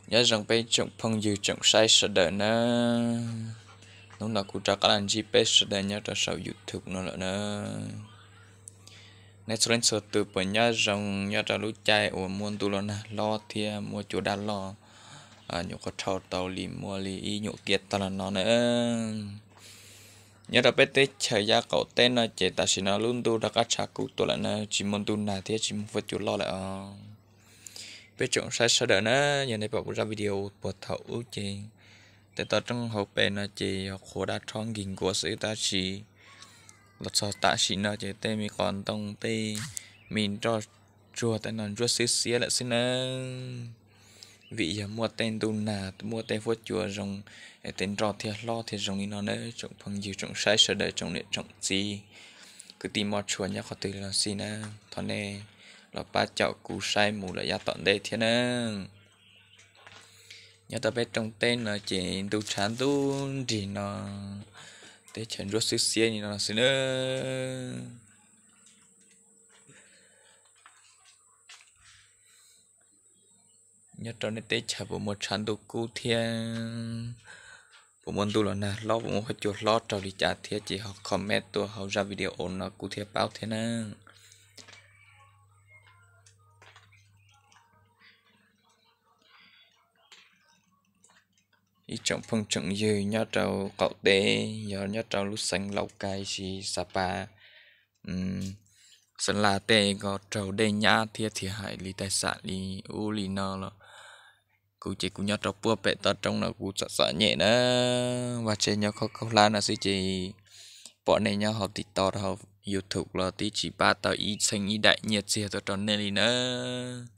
Nyob zoo peb tsoom phooj ywg tsoom saib sawv daws nawb. Hnub no kuv rov qab los ntsib peb sawv daws nyob rau saum YouTube no lawm nawb. Nej txhua leej txhua tus puas nyob zoo nyob rau lub caij uas muaj ntuj los nag hlob thiab muaj cua daj loj, nyuam qhuav dhau tau li muaj li ib nyuag kiag tag los no nawb. Nyob rau peb teb chaws yav qaum teb no ces tam sim no lub ntuj rov qab tshav kub tuaj lawm na, tsis muaj ntuj nag thiab tsis muaj fuab cua loj lawm os. Peb tsoom saib sawv daws na, yog nej pom kuv zaj video puag thaum ub ces tej toj roob hauv pes no ces yog qhuav daj rhob nkig nkuav xwb, tab sis los txog tam sim no ces tej me qos ntoo, tej me nroj tsuag tej no ntsuab xwb xiab lawm xwb nawb. Vim yog muaj tej ntuj nag, muaj tej fuab cua zoo, tej nroj thiaj hlob thiaj zoo li no nawb tsoom phooj ywg tsoom saib sawv daws tsoom niam tsoom txiv, kwv tij moj tshua nyob qhov twg los xij nawb, thov nej los pab caum kuv saib mus lawm yav tom ntej thiab nawb. Nyob rau peb rooj teb no ces ntuj tshav ntuj nrig no, teb chaws ntsuab xwb xiab li no xwb nawb. Nyob rau nej teb chaws puas muaj tshav ntuj kub thiab puas muaj ntuj los nag hlob, puas muaj fuab cua hlob raug li cas thiab ces ho comment tuaj hauv zaj video no kuv thiaj paub thiab nawb. Ib tsoom phooj tsoom ywg nyob rau qaum teb, yog nyob rau lub xeev Laus Kais, Xas Pas, Xeev Las tej ko raug dej nyab thiab thiaj hais li taij xam li ub li no los kuv ces kuv nyob rau puag pem toj roob no kuv txom txom nyem na. Vaj tsev nyob khaub khaub hlab no xwb ces pom nej nyob hauv TikTok rau hauv YouTube los twb tsis pab tau ib txheeb ib daim nyiaj txiag tuaj rau nej li nawb.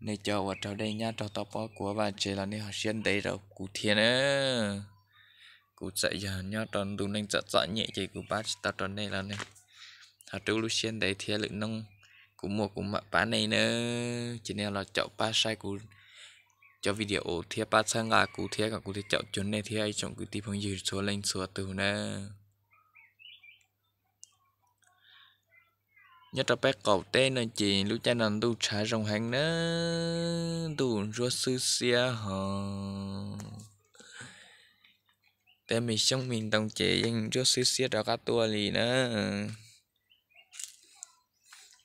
Nej cov uas raug dej nyab raug toj pob kuav vaj tsev los nej ho siab ntev rau kuv thiab na. Kuv txawm yog nyob rau ntu neej txom txom nyem ces kuv pab tsis tau rau nej los nej ho rub lub siab ntev thiab, lwm hnub kuv muaj kuv mam pab nej nawb. Ces nej los caum pab saib kuv cov video thiab pab txhawb nqa kuv thiab kom kuv thiaj caum cuag nej thiab ib tsoom kwv tij phooj ywg txhua leej txhua tus nawb. Nyob rau peb qaum teb no ces lub caij no ntuj tshav zoo heev na, ntuj ntsuab xwb xiab ho tej me xyoob me ntoo ces yeej ntsuab xwb xiab rov qab tuaj li na.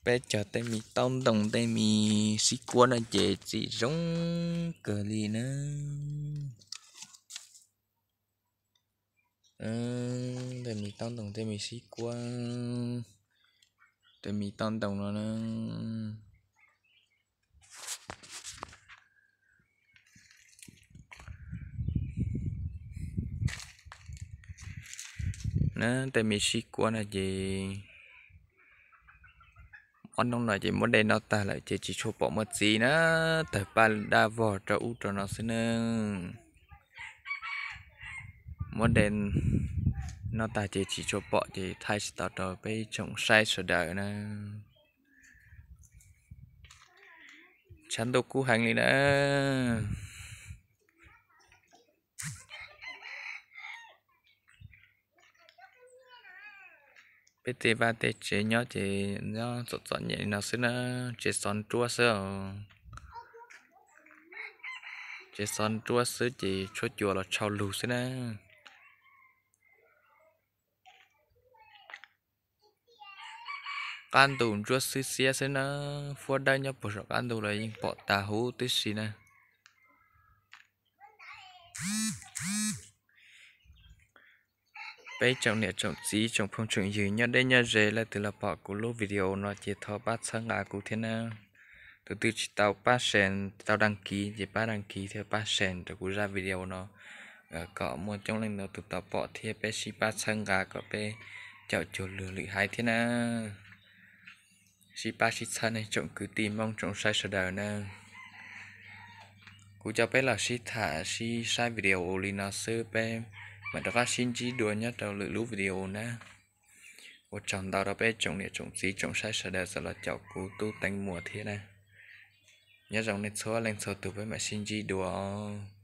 Peb cog tej me taub ntoo tej me sib kuab no ces txim zoo kawg li na. Tej me taub ntoo tej me sib kuab, tej me taub ntoo no na. Na tej me sib kuab no ces ob hnub no ces muab dej noj tag lawm ces tsis tshua pom muaj txiv na, tawg paj daj vog rau ub rau no xwb na. Muab dej noj tag ces tsis tshua pom ces thaij tsis tau rau peb tsoom saib sawv daws na. Tshav ntuj kub heev li na. Peb tej vaj tej tsev nyob ces nyob txom txom nyem li no xwb na, tsev xov nruab xwb os. Tsev xov nruab xwb ces tshuab cua los tshau lug xwb na. Qab ntuj ntsuab xwb xiab xwb na, fuab dawb nyob puag saum qab ntuj los yeej pom tas huv tib si na. Peb tsoom niam tsoom txiv tsoom phooj tsoom ywg nyob deb nyob ze leej twg los pom kuv lub video no ces thov pab txhawb nqa kuv thiab na. Tus twg tsis tau pab share tau đăng ký ces pab đăng ký thiab pab share rau kuv zaj video no kom muaj coob leej ntau tus tau pom thiab peb sib pab txhawb nqa kom peb caum cuag luag lwm haiv thiab na. Sib pab sib txhawb nej tsoom kwv tij Hmoob tsoom saib sawv daws na. Kuv coj peb los sib tham sib saib video li no xwb, peb mam rov qab sib ntsib dua nyob rau lwm lub video na. Ua tsaug ntau rau peb tsoom niam tsoom txiv tsoom saib sawv daws txawm los caum kuv tub Teev Muas thiab na. Nyob zoo nej txhua leej txhua tus, peb mam sib ntsib dua os.